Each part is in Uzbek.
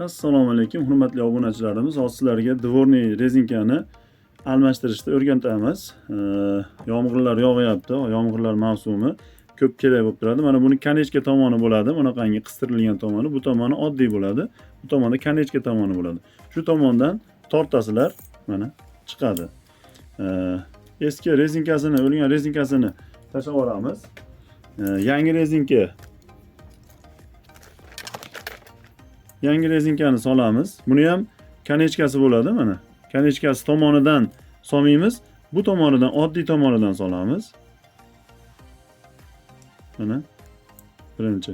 Assalomu alaykum, hurmatli obunachilarimiz. Hozir sizlarga дворный rezinkani almashtirishni o'rgatamiz. Yomg'irlar yog'yapti, yomg'irlar mavsumi ko'p kerak bo'lib turadi. Mana buni конечка tomoni bo'ladi, bunaqangi qistirilgan tomoni, bu tomoni oddiy bo'ladi. Bu tomonda конечка tomoni bo'ladi. Shu tomondan tortasizlar, mana chiqadi. Eski rezinkasini, o'lgan rezinkasini tashlab yuboramiz. Yangi rezinkani solamiz. Buni ham конечка si bo'ladi mana. Конечка si tomonidan solmaymiz. Bu tomonidan, oddiy tomonidan solamiz. Mana birinchi.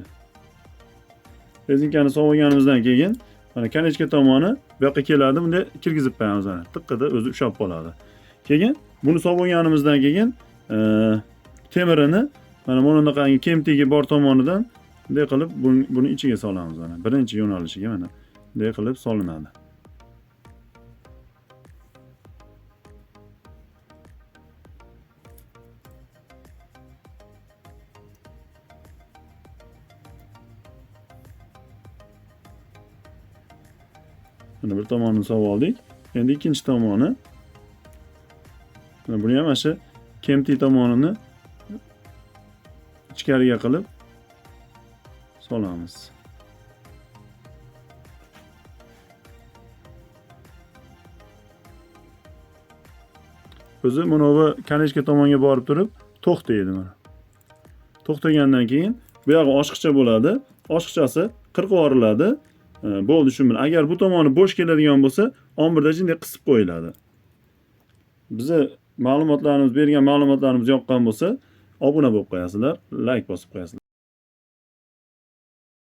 Rezinkani solib olganimizdan keyin mana конечка tomoni bu yoqqa keladi. Bunday kirgizib qo'yamiz mana. Tiqqida o'zi ushlab qoladi. Keyin buni solib olganimizdan keyin temirini mana bunaqangi kemtigi bor tomonidan bunday qilib buni ichiga solamiz mana. Birinchi yo'nalishiga mana bunday qilib solinadi. Mana bir tomonini solib oldik. Endi ikkinchi tomoni. Mana buni ham mana shu kemtik tomonini ichkariga qilib solamiz. O'zi mana конечка tomonga borib turib to'xtaydi mana. To'xtagandan keyin bu yog'i oshiqcha bo'ladi. Oshiqchasi qirqib yuboriladi. Bo'ldi shu bilan. Agar bu tomoni bo'sh keladigan bo'lsa, 11da jinday qisib qo'yiladi. Bizni ma'lumotlarimiz, bergan ma'lumotlarimiz yoqqan bo'lsa, obuna bo'lib qo'yasizlar, like bosib qo'yasizlar.